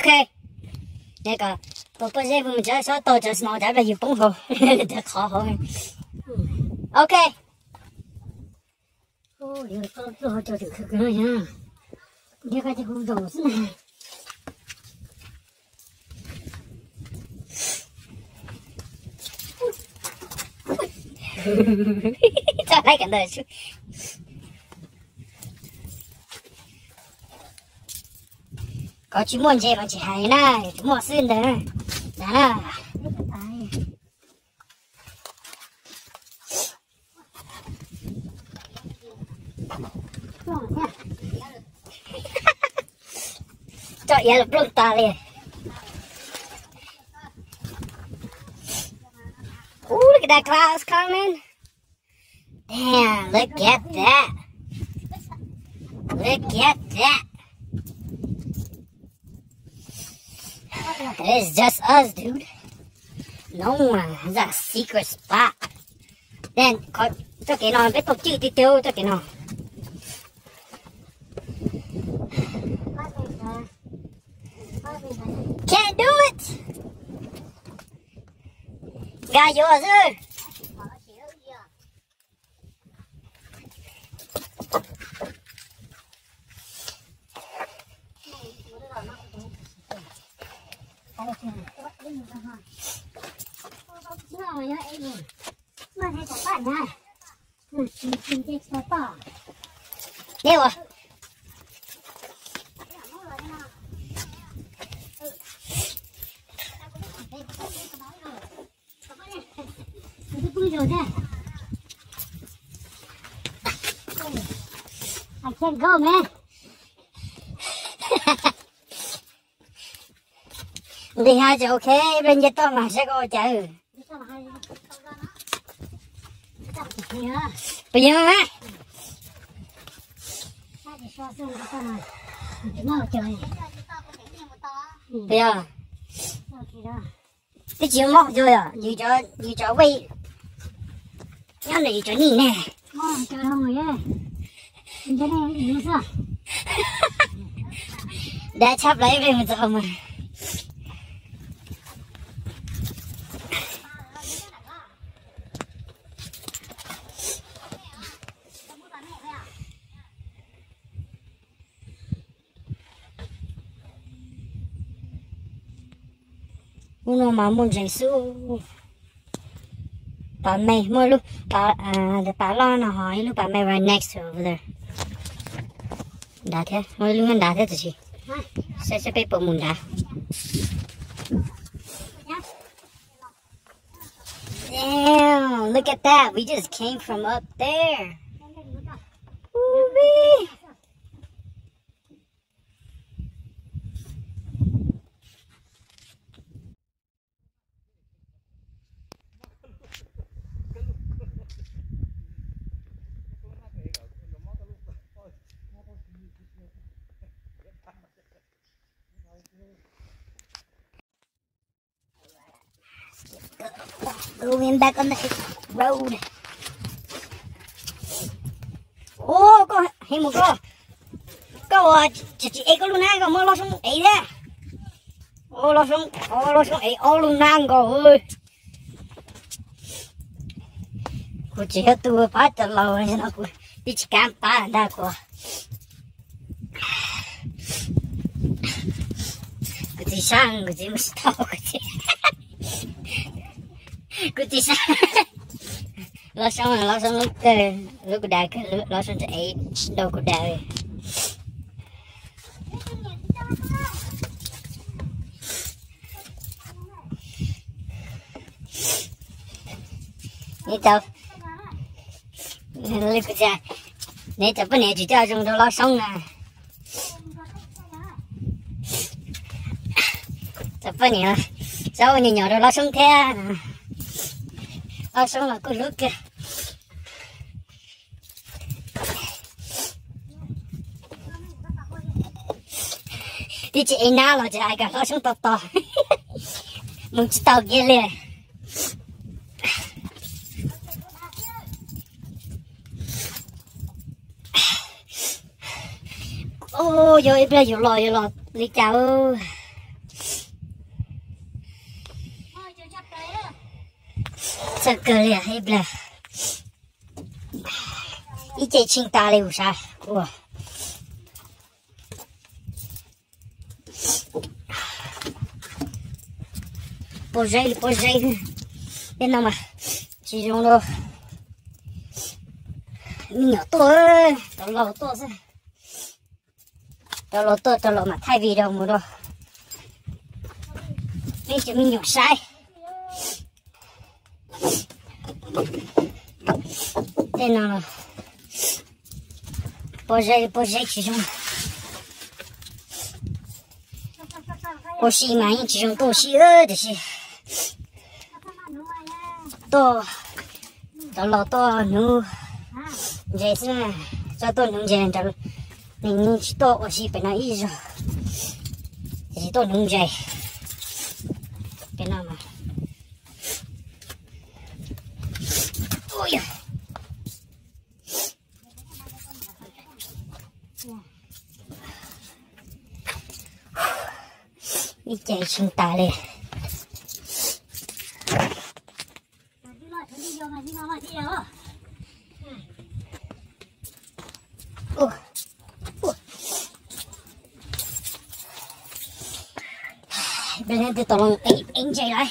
Ok. Nws kom tus pob zeb mus tsav, xob tau tsav snow tsav ib pliag yus poob hauv, tsav qhov hauv. Ok. Txoj laib kawm ntawv. Koj tsis muaj ntses mas tsis hais na, tsis muaj xwb ntawd na. Tso iav los plooj tas li. Ooh, look at that clouds coming. Damn, look at that. Look at that. It's just us, dude. No one. It's a secret spot. Then, txoj kev no peb tau cwj tiag tiag txoj kev no. Can't do it. Nkag yuav xwb. Deb ua. I can't go, man. Nqis ha ces ok, ib pliag nce toj mas saib koj ua cas. Puas yog mas? Puas yog? Twb tsis mob yog yog yus cov wej nyob ntawm yus cov nij ne. Dab tshaj plaws ib pliag mus txog mas. Ub no mas muaj ntses xwb. Pas me muaj lub pas, pas loj no ho ib lub pas me right next to over there. Nrad thiab, muaj ib lub nyob nrad thiab tiam sis saib saib peb puas mus nrad. Damn, look at that. We just came from up there. Ui. Going back on the road. Ub, koj hais mus koj, koj ua tsis tsis ev koj lub hnab koj muab Lob Xoob ev thiab. Ua Lob Xoob, ua Lob Xoob ev ob lub hnab nkaus. Kuv tsis yog tus pab cov laus no, kuv twb tsis kam pab ntag kuv. Kuv txiv sab, kuv txiv mus tsis tau kuv txiv. Kuv txiv sab. Lob Xoob, Lob Xoob lub kawg, lub kuv dav kawg, Lob Xoob tseem ev dau kuv dav. Neb cov, neb cov poj niam tsis coj zoo rau Lob Xoob na. Cov poj niam txhob ua nyuam nyuam rau Lob Xoob thiab. Lob Xoob los kuj hlub kawg. Twb tsis ev hnab los tsis hais kom Lob Xoob tos tos, mus tsis tau kiag li. Ub, yog ib pliag yus los yus los li cas. Kawg li ib pliag, ib ce tsheej tas li kuv sav. Ua pob zeb li pob zeb, tej no mas tsis zoo rau me nyuam tuaj, rau laus tuaj xwb. Rau laus tuaj, rau laus mam thaij video mus rau peb cov me nyuam saib. Tej no pob zeb, pob zeb tsis zoo. Ua si mas yeej tsis zoo tuaj ua si, tiam sis tuaj, cov laus tuaj hnuv ntses xwb, txhob tuaj hnuv ntses, neeg tsis tuaj ua si pem no ib zaug, tiam sis tuaj hnuv ntses pem no mas. Ib ce tsheej tas li. Peb leej twg tau los ev ntses lawm.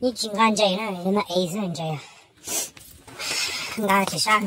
Yeej tsis nqa ntses na, yog no ev xwb ntses. Nqa tsis sab.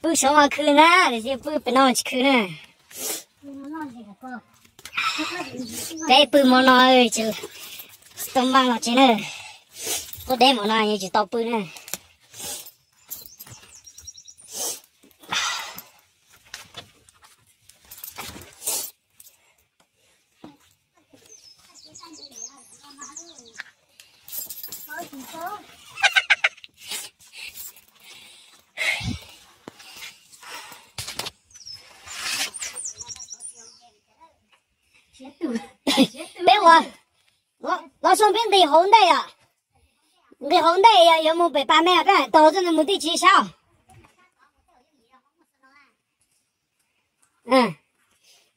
Pw saud mas khwv na, tiam sis pw pem no tsis khwv na. Peb pw hmo no tsis tau npaj los tsev na. Tuaj deb hmo no yeej tsis tau pw na. Peb ua, los zoo peb nqis hauv ntej os. Nqis hauv ntej yog yuav mus pem pas me peb hais tau xwb, mus tij tsis sab.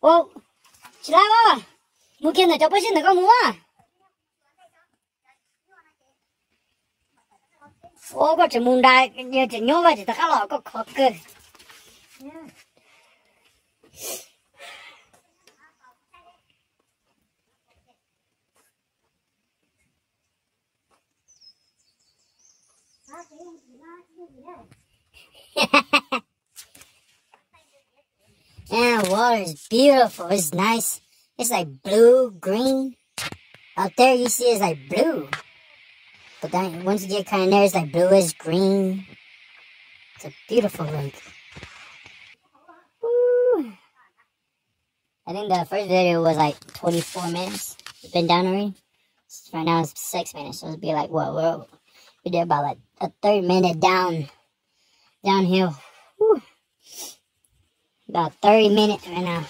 Ua, tsis lab, mus kiag ntawm cov peb sib ntawm koj mus. Ua koj tseem mus nrad, yog tseem nyob vaj tseem rov qab los koj khov kawg. Yeah, water is beautiful. It's nice. It's like blue, green. Up there, you see, it's like blue. But then once you get kind of there, it's like bluish green. It's a beautiful lake. Woo. I think the first video was like twenty-four minutes. It's been down already. Right now it's six minutes, so it'd be like, what, we're, we did about like a thirty minute down, downhill. Whew. About thirty minutes right now.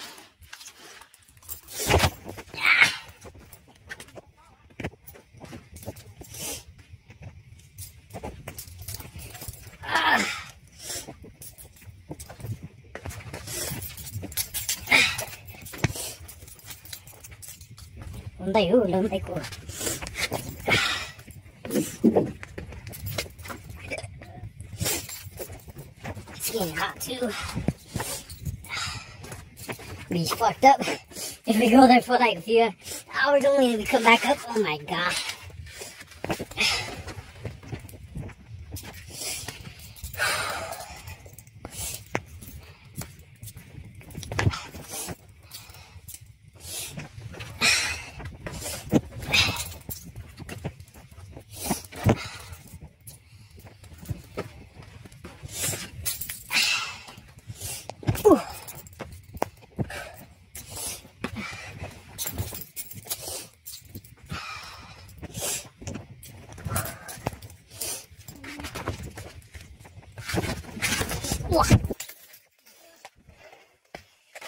Ua ntej, lawv ntej kuv. Not too. We fucked up. If we go there for like a few hours only and we come back up, oh my god.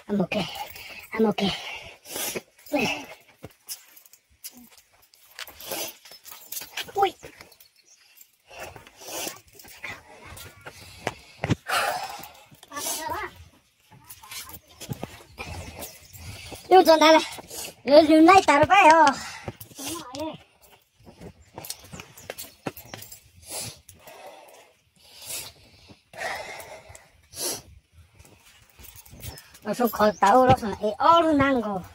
I'm okay. I'm okay. Ui. Yus txog ntawd lawm, yus laij tas rau peb os. Los soo khov tawv los es ob lub nab nkaus.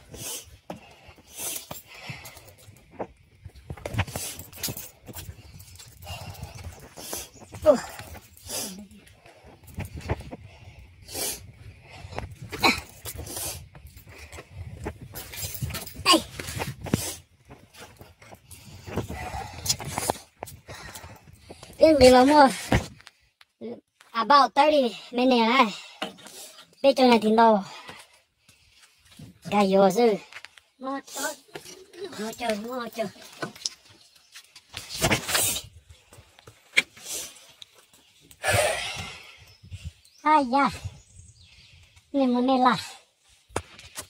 Peb nqis los muaj about thirty minutes na, peb caug nas this ntau, nkag yuav xwb. Aj yam, nej mus nej laj,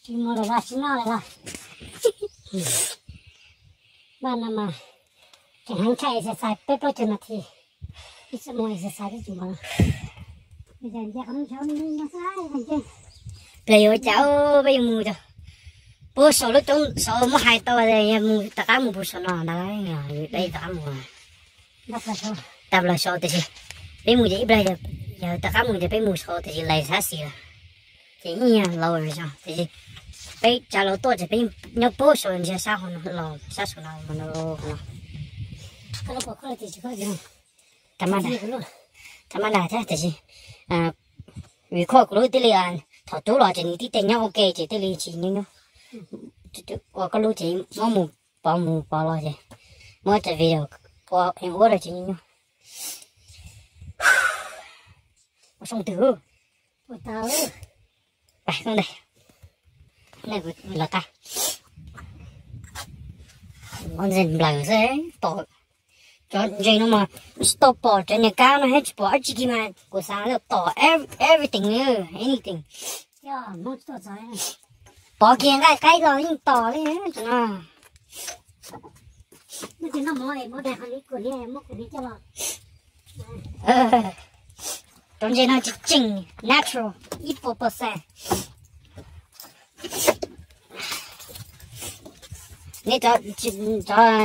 tsis mus lawm los tsis noj lawm los. Npaj no mas tseem heev tshaj exercise peb plaub caug nas this, ib txhia mus exercise twb tsis npaum no. Peb yuav ua cas, peb yuav mus, puag saum lub roob saud muab hais tau, yog mus rov qab mus puag saum no ntag, peb rov qab mus. Tag plaws saud tiam sis peb mus ces ib pliag, yog rov qab mus ces peb mus saud tiam sis lais sab xis lawm, ces ib nyuag laus zog tiam sis peb tsav laus tuaj ces peb nyob puag saud ntsia sab hauv no los sab saum no mus no. Thaum maj nram, thaum maj nram thiab tiam sis vim koj kuv lub tij li thaum rub los ces nws tib teg nyob ua ke ces tij li tsis nyob nyob. Ua koj lub ces muab mus pov mus pov los ces muab cov video ua ua rau ces nyob nyob. Ua soo twg? Ua tau. Pais koj ntag. Lawv qab. Ua ntses nplawm xwb, tom cov ntses no mas tsis tau pom cov niag kab no thiab tsis pom dab tsi kiag mas kuv xav tias tom everything, anything. Pov kiag nqaij qaib los yeej tom li no. Cov ntses no tseem ceeb, natural, ib puas percent. Nej cov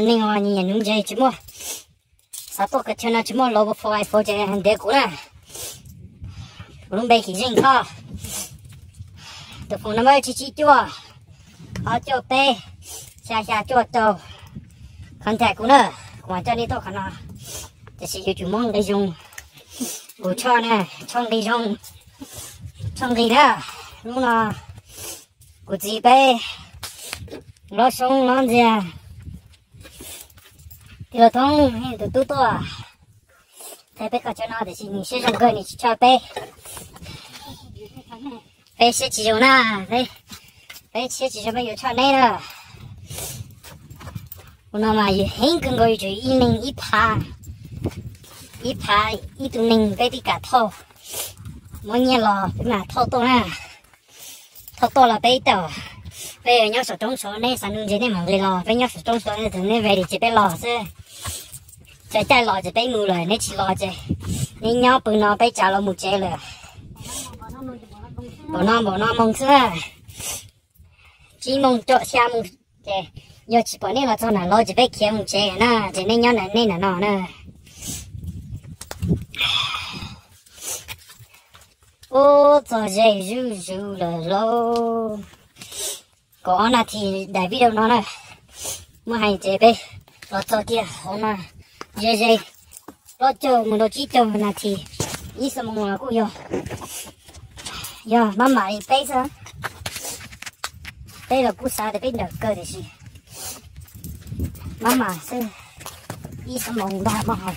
neeg uas nyiam nuv ntses tsis muaj, xav tuaj kav chaw no tsis muaj local four by four ces ntiav kuv na. Kuv lub npe Kim Zeej Thoj, tus phone number tsib tsib cuaj, ob cuaj peb, xya xya cuaj rau. Contact kuv na, kuv mam coj nej tuaj qhov no. Tiam sis yuav tsum muab nqi zoo, kuv tshoj na, tshoj nqi zoo, tshoj nqi na. Lub no kuv txiv peb, Lob Xyoob Lob Ntxiag, tij laug Thoob tus tub tuaj, thaij peb qhov chaw no tiam sis nws siab zoo kawg nws tsis tshoj peb. Peb siab tsis zoo na, peb siab tsis zoo peb yuav tshoj neb na. Ua no mas yus heev kawg nkaus, yus tsum ib neeg ib phav, ib phav ib tug neeg peb thiaj kam thauj. Muab nyiaj los peb mam thauj tuaj na. Thauj tuaj los peb ib tawm, peb nyob saum roob saud, neb xav nuv ntses neb mam nqis los, peb nyob saum roob saud, neb ready ces peb los xwb. Txawm caij los ces peb mus lawm, neb tsis los ces neb nyob pw no peb tsav los mus tsev lawm. Npaum no npaum no moos xwb, tsib moos rau xya moos ces yog tsis pom neb los txog nram lawm ces peb khiav mus tsev na, ces neb nyob nram nej nram no na. Ub, txog ze zuj zus lawm lauj. Kaum ob nas this daim video no na, muaj hais tias peb los txog kiag hauv no ze ze plaub caug mus rau tsib caug nas this, ib xuab moos los kuj yog, yog maj mam li peb xwb. Peb los kuj xav tias peb nrawm kawg tiam sis maj mam xwb, ib xuab moos ntag maj mam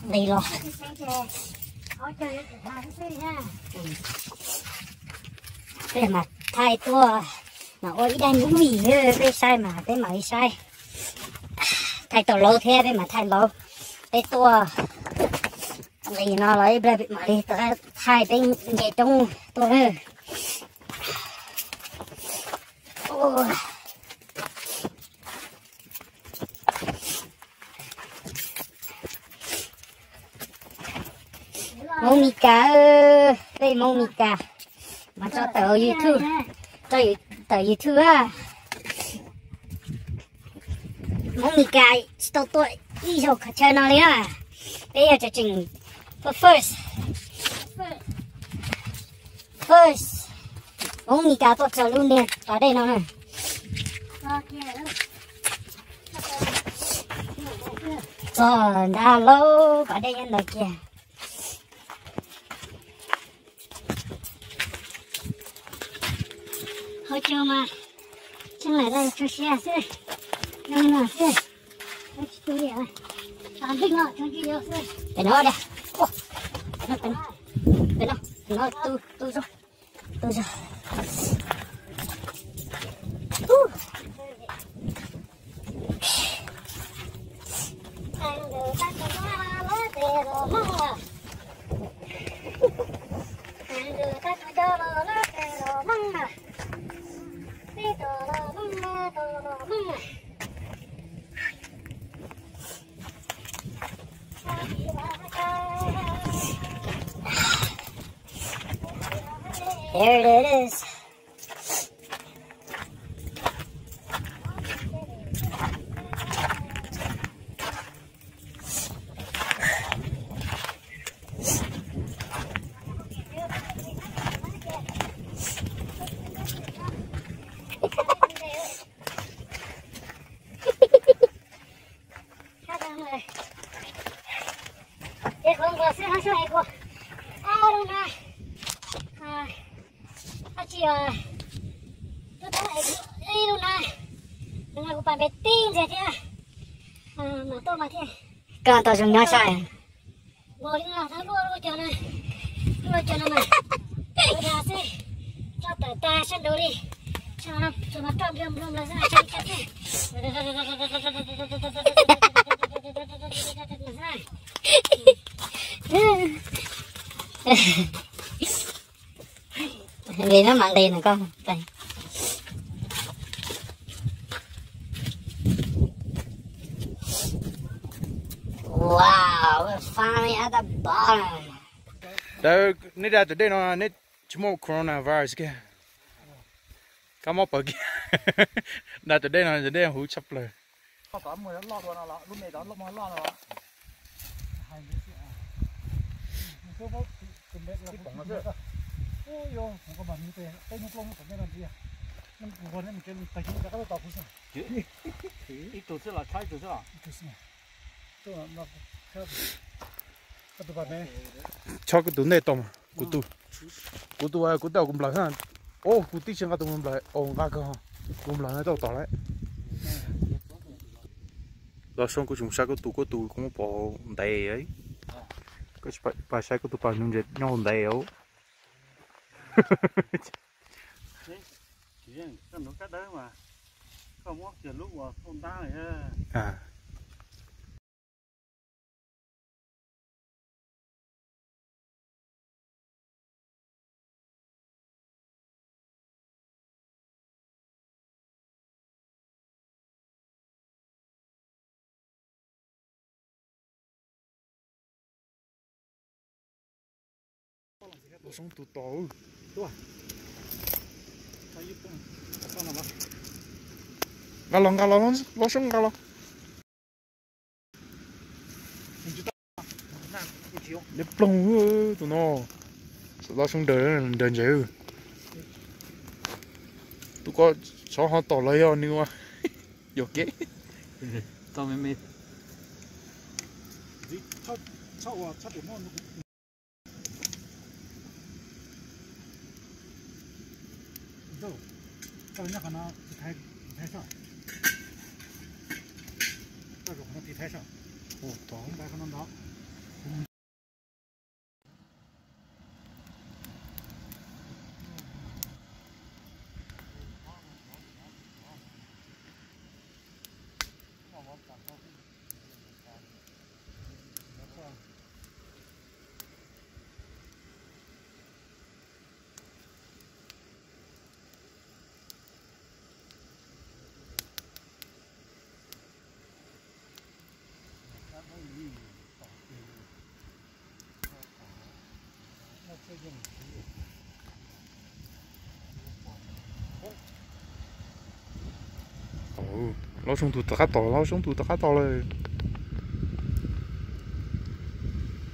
nqis los. Peb mam thaij tuaj, mam ua ib daim movie peb saib mas peb mam li saib. Thaij tau lauv thiab peb mam thaij lauv. Peb tuaj nqis no los ib pliag mam li thaij peb nce roob tuaj na. Hmoob Mes Kas, peb Hmoob Mes Kas mas tso tawm YouTube, tso tawm YouTube a. Hmoob Mes Kas tsis tau tuaj ib zaug qhov chaw no li na. Peb yog tseem first, first Hmoob Mes Kas tuaj txog lub niag pas dej no na. Txog ntag lauj, pas dej nyob ntawd kiag. Hauv caug mas tseem lam tso siab xwb, no xwb, tsis tu li, ib no tso ntsis xwb. Pem no, pem no, pem no, tu, tu zog, tu zog. There it is. Ces kuv nquas xwb, hab xyov es kuv ob lub na, ab tsi, ib lub na, no kuv pas npe tib ntxiag thiab, mam tuaj mas thiaj. Koj tau zoo nyob sai. Nquas li no thab luaj luaj cov na, luaj cov no mas ua dag xwb, tso tawm tag sab nraud li, sab no tsuas mas roj nplog nplog nplog xwb, tso tso thiab. Nqis no mas nqis no koj. Wow, we're finally at the bottom. Tawm, neb da tom dej no neb tsis muaj coronavirus kiag. Kab mob pawg kiag. Da tom dej no tom dej huv tshaj plaws. Ib tug xwb los tshob ib tug xwb los? Tshob kuv tus ntej tau mas, kuv tus, kuv tus, kuv tej kuv nplawm xwb. Os, kuv tib tsis nqa tus nplawm, os nqa kawg, kuv nplawm no tau tom lawm. Los soob kuv tsis mus saib kuv tus, kuv tus kuv muab pov ntev. Koj tsis pab saib kuv tus pas nug ntses nyob hauv ntev os. Los soob tus tos. Nqa los, nqa los, los soob nqa los. Neb ploog tus no. Los soo daws, daws ntses. Tus ko txhob ho tom los yog nws ua yuam kev. Laub Soob tus tom qab tom, Laub Soob tus tom qab tom lawm.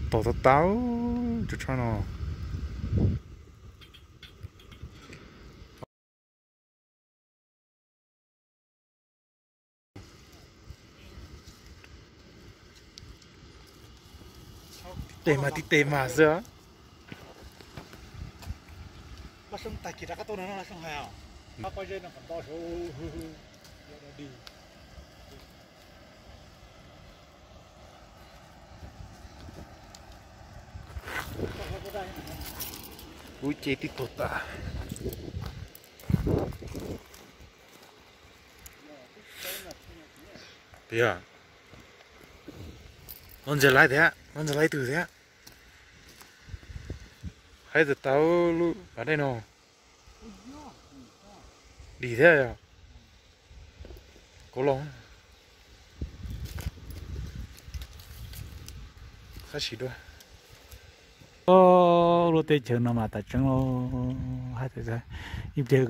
Tom tas tas, cov tshaj no. Tib teg mas tib teg mas xwb. Lub cev tib tug tas. Tiag, los ntses laiv thiab, los ntses laiv twg thiab. Haib tau lub pas dej no. Dim thiab yog. Kuv los qab sim dua. Lub teb chaws no mas tas tseeb los hais tias ib pliag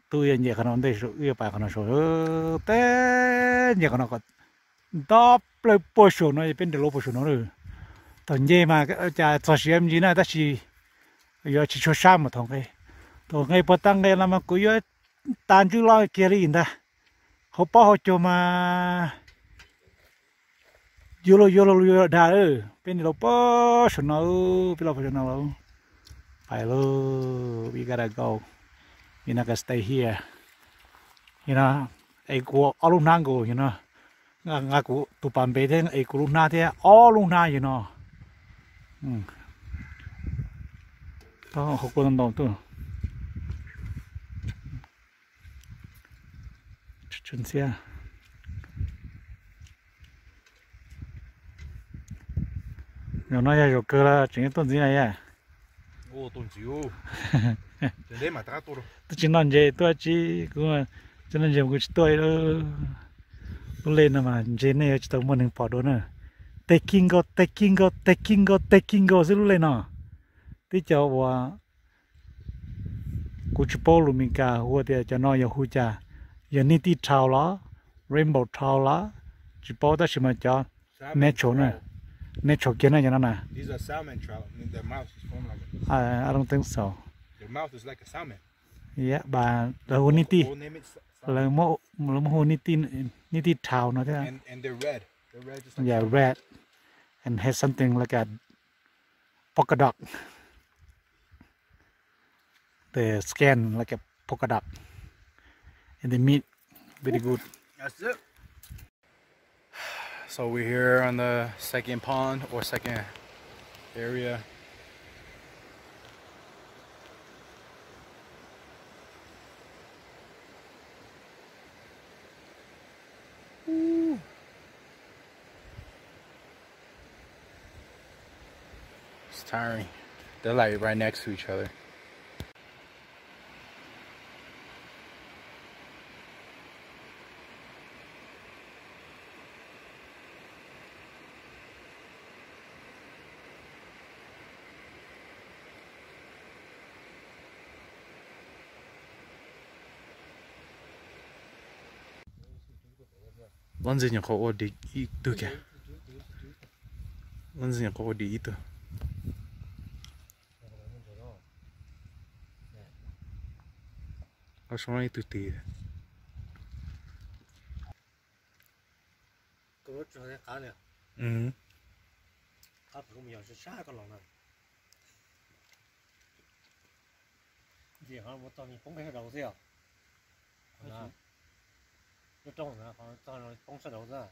twb yuav nce qhov no ntej, wb yuav pais qhov no saud, teb nce qhov no kom nto plaws puag saum no, peb nres lub puag saum no lawm. Thaum nce mas cas txog siav me ntsis na, tab sis yuav tsis tshua sab mas thaum nqe, thaum nqe puag ta nqe no mas kuv yuav tas ntswj loj kiag li ntag. Hauv paub hauv cag mas yuav luag yuav luag yuav dag lawm. Peb nres lub puag saum no, peb lub puag saum no lawm. Pais lawm, we gotta go. We not gonna stay here. Yog no, es kuv ob lub hnab nkaus yog no. Nqa kuv tus pas npe thiab es kuv lub hnab thiab ob lub hnab yog no. Hauv kua ntau ntau tuaj. Tsuas ntxiab. Zaum no yog zaum kawg los tseem tuaj ntxiv na yom. Twb tsis noj ntses tuaj tsi, kuv tsis noj ntses kuv tsis tuaj li. Lub lej no mas ntses nej yuav tsis tau muaj neeg pom dua na. Teg kib nkaus, teg kib nkaus, teg kib nkaus, teg kib nkaus xwb lub lej no. Tib co uas kuv tsis paub lus Meskas hu tias cov no yog hu cas, yog nij tij trout los, rainbow trout los, tsis paub tab sis mas cov natural na, natural kiag na cov no na. I don't think so. Yep, but lawv hu nij tij, lawv muab hu nij tij trout no thiab. Yeah, red and has something like a polka dot. The skin like a polka dot. And the meat very good. That's it. So we're here on the second pond or second area. It's tiring. They're like right next to each other. Lub ntxwg nyuam qhuav ua dim ib tug kiag. Lub ntxwg nyuam qhuav ua dim ib tug. Soob ib tug twg? Poob sab daud xwb.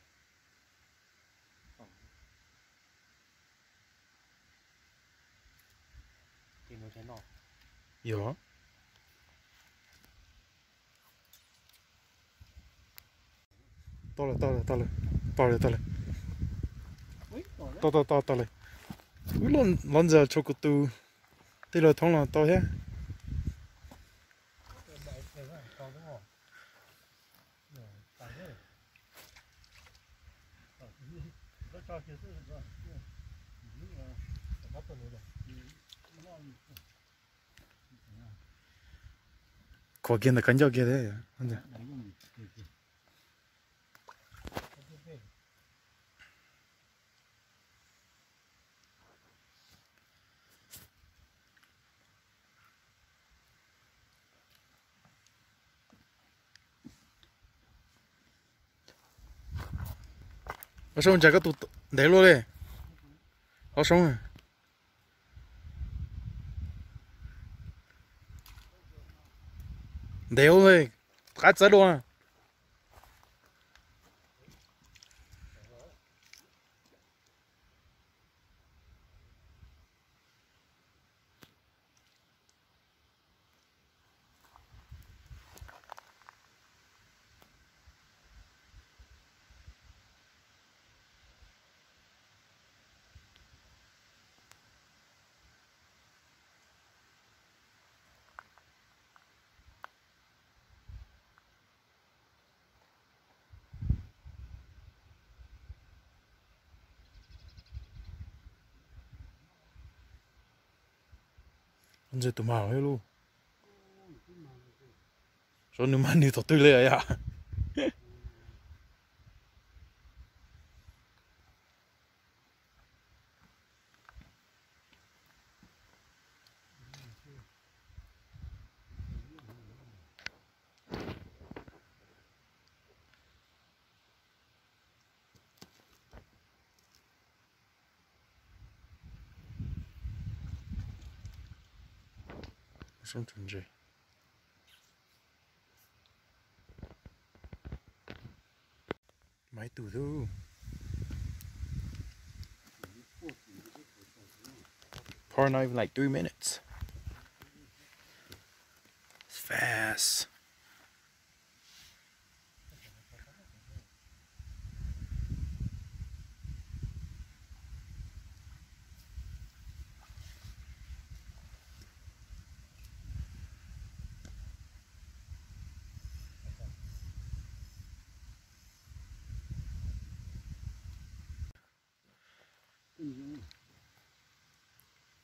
Yog. Tau lawm, tau lawm, tau lawm. Tau lawm, tau lawm. Tau, tau, tau, tau lawm. Ub, los ntxias tshuav kuv tus tij laug Thoob los tau thiab. Khuam kiag ntawm kab ncauj kiag thiab. Hlob Soob, ntshai koj tus ntev luaj li. Hlob Soob, ntev ua li, qab txawb dua. Ntxim tus mag lawm lauj. Xyov nws mag nws thaum twg li yom. Soob tso ntses. Maiv tus xwb. Probably not even like three minutes. It's fast.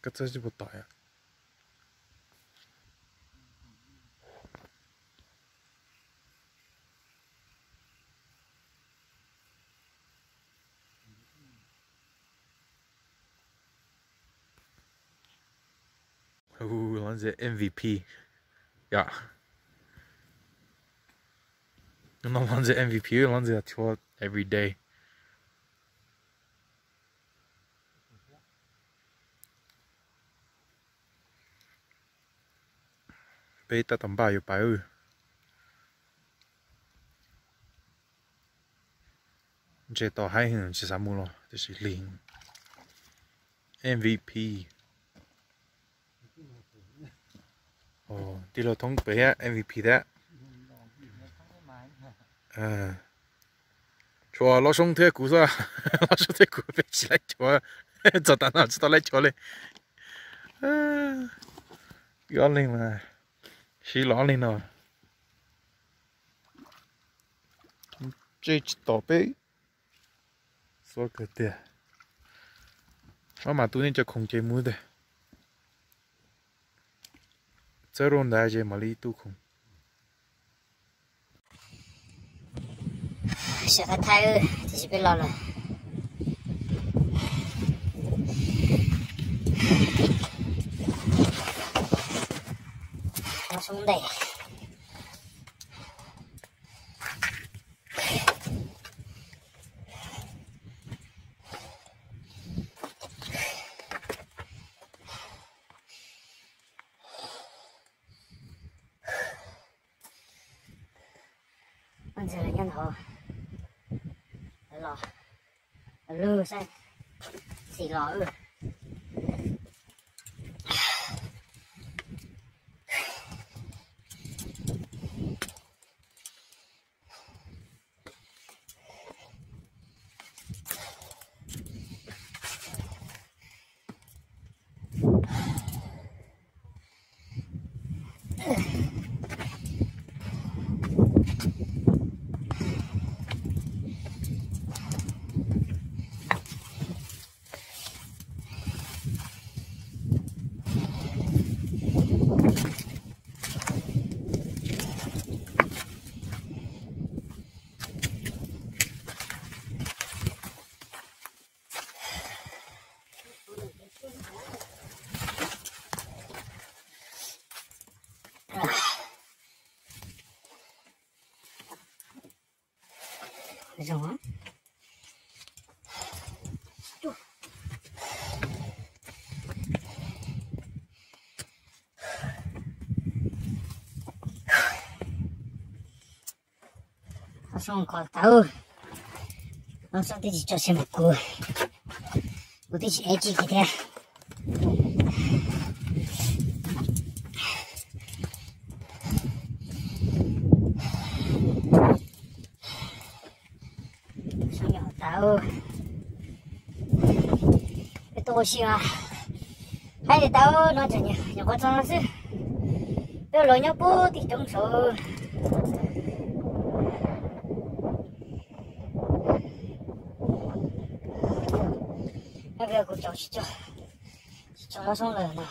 Koj txawj tsis puas tom yom. Hu, lov ntxias M V P. Yom. No lov ntxias M V P, lov ntxias tshua every day. Peb tab tom npaj yuav pais. Ntses to haib heev, tsis xav mus los tiam sis hli. M V P. Tij laug Thoob pem thiab M V P thiab. Tshuav Lob Soob thiab kuv xwb. Lob Soob thiab kuv peb tsis laib chuav. Txog tav no tsis tau laib chuav li. Wb ob leeg mas sib los ob leeg no. Ntsej tsis tom peb. Xuab kawg tiag. Mab mam tu nej cov khoom ces mus tiag. Txawb rau ntawd ces mam li tu khoom. Sawv qab thaij tiam sis peb los lawm. Soob ntev. Nyob ntawd los, lug saib, xis los. Los Xyooj kho tau, Los Xyooj twb tsis tso siab mus kuv, kuv twb tsis ev tsi kiag thiab. Sab nyuam tau, peb tuaj ua si mas, hais tias tau no tseem nyuam qhuav txog no xwb, peb los nyob puag tim roob saud. Kuv caum tsis tso, tsis tso Los Xyooj lawm na.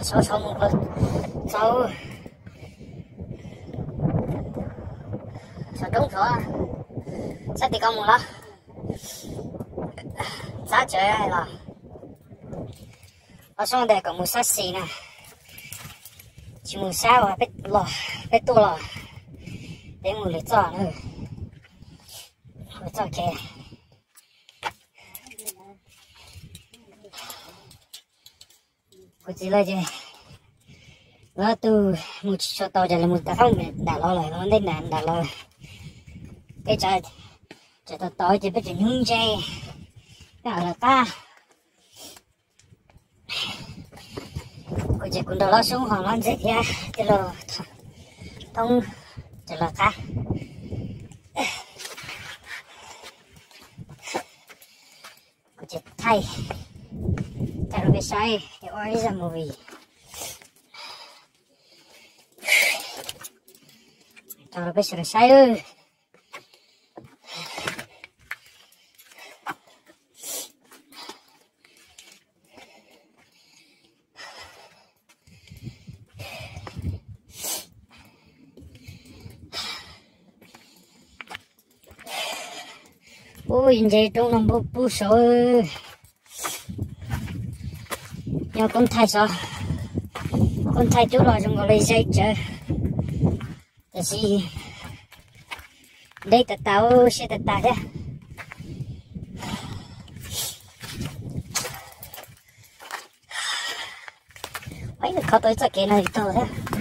Saum saum mus ko txaus, saum roob tod, sab tim ko mus los, sab tsev los. Los Xyooj tias kom mus sab xis na, tsis mus sab uas peb tuaj los, peb mus lwm txoj na, lwm txoj kev. Kuv txiv lawv ces lawv tus mus tsis tshua tau ces lawv mus tau hauv nram los lawm, ntej nram nram los. Peb tseem tos tos ces peb tseem hnub ntse, peb mam lawv qab. Kuv ces kuv nrog Los Xyooj ho Los Ntxawm thiab tij laug Thoob ces lawv qab. Kuv ces thaij, thaij rau peb saib, ua ib zaj movie rau peb sawv daws saib. Ub, ntse roob no npau pub saud. Nyob koob thaij xov, koob thaij cub los zoo nkaus li zeb tsawv, tiam sis deb tas tas, siab tas tas thiab. Ua ib nws kho tau ib txoj kev no li tau thiab.